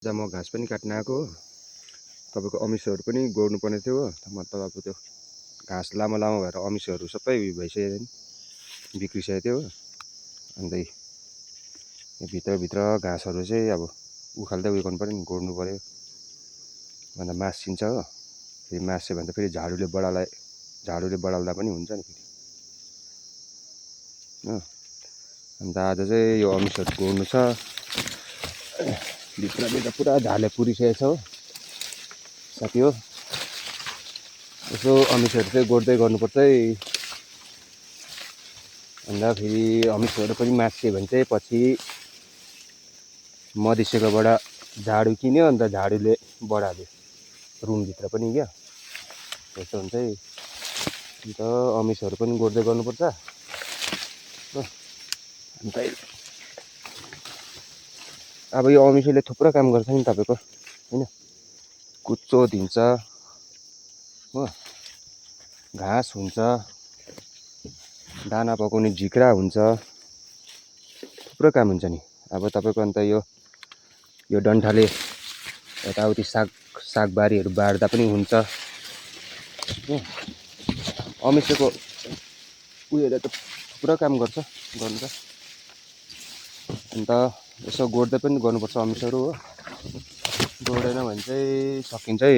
आज म घाँस पनि काट्न आएको हो। तपाईँको अमिसोहरू पनि गोड्नुपर्ने थियो हो। मतलब अब त्यो घाँस लामो लामो भएर अमिसोहरू सबै भइसक्यो नि, बिग्रिसकेको थियो हो। अन्त यो भित्रभित्र घाँसहरू चाहिँ अब उखाल्दै उयो गर्नु पऱ्यो नि, गोड्नु पऱ्यो। अन्त मासिन्छ हो। फेरि मास्यो भने त फेरि झाडुले बढाल्दा पनि हुन्छ नि फेरि हो। अन्त आज चाहिँ यो अमिसोहरू गोड्नु छ। भित्रभित्र पुरा झारले पुरिसकेको छ हो साथी हो। यसो अमिसोहरू चाहिँ गोड्दै गर्नुपर्छ है। अन्त फेरि अमिसोहरू पनि मासियो भने चाहिँ पछि मधिसेकोबाट झाडु किन्यो, अन्त झाडुले बढाल्यो रुमभित्र पनि क्या, त्यस्तो हुन्छ है। अन्त अमिसोहरू पनि गोड्दै गर्नुपर्छ हो। अन्त अब यो अमिसोले थुप्रो काम गर्छ नि तपाईँको होइन। कुच्चो दिन्छ हो, घाँस हुन्छ, दाना पकाउने झिक्रा हुन्छ, थुप्रो काम हुन्छ नि अब तपाईँको। अन्त यो डन्ठाले यताउति सागबारीहरू बार्दा पनि हुन्छ हो। अमिसोको उयोले त थुप्रो काम गर्छ गर्नु त। अन्त यसो गोड्दै पनि गर्नुपर्छ अमिसोहरू हो। गोडेन भने चाहिँ सकिन्छ है।